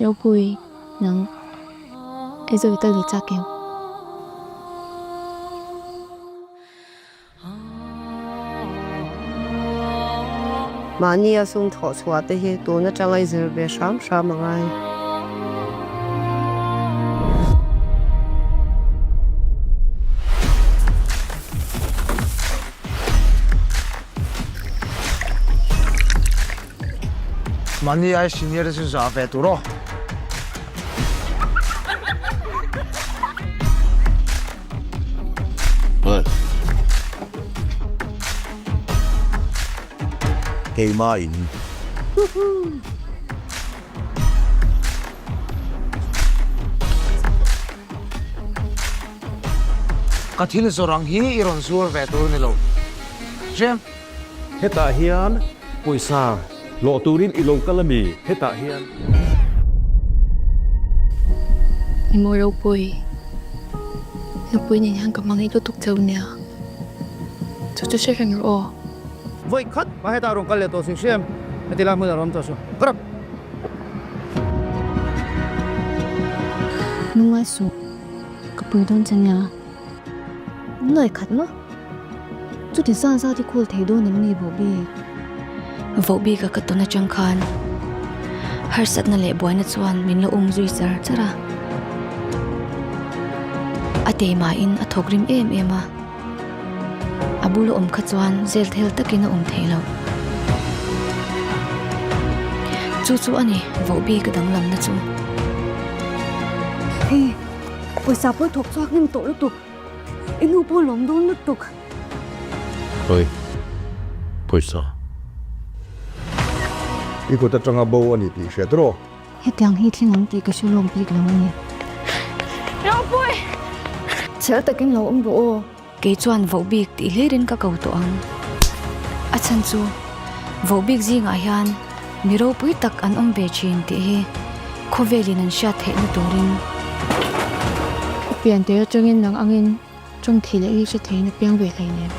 Ropui nang Aizawl i kal ve chak em? Mahni a sum thawh chhuah te hi tun atanga i zir ve hram hram a ngai. Mahni ai senior te chu zah ve tur aw. Keimah in. Ka thil zawrh ang hi i rawn zuar ve tur ni lo. Hrem. Hetah hian pawisa hlawh turin i lo kal a mi? Hetah hian. I mawi ropui. Nupui nen hian ka hmangaih lutuk cheu nia. Chu chu hre reng rawh aw. Vawi khat mah hetah rawn kal leh tawh suh hrem. Heti lai hmunah rawn awm tawh suh. Grab! Nungai suh. Ka pui dawn che nia. Nuai khat maw? Chuti zan zat i khawl thei dawn em ni Vohbik? Vohbika ka tawn atang khan harsatna leh buaina chuan min la um zui char char a. A teimahin a thawk rim em em a, a bula awm kha chuan zel thel takin a awm thei lo. Chu chu a ni Vohbika danglamna chu. Hei, pawisa pawh i thawk chhuak hnem tawh lutuk. I nu pawh lawm dawn lutuk. Oi, pawisa. I kut atanga bo a ni tih hriat rawh. Hetiang hi thleng ang tih ka hre lawk bik lo a ni. Ropui! Chhel takin lo awm rawh aw. Kei chuan voh bik tih hlirin ka ko tawh ang. A chhan chu voh bik zingah hian mi ropui tak an awm ve thin tih hi khawvelin an hriat theihna turin. Pian tir atangin nang angin tawng thei leh ri hre theiin a piang ve hleinem.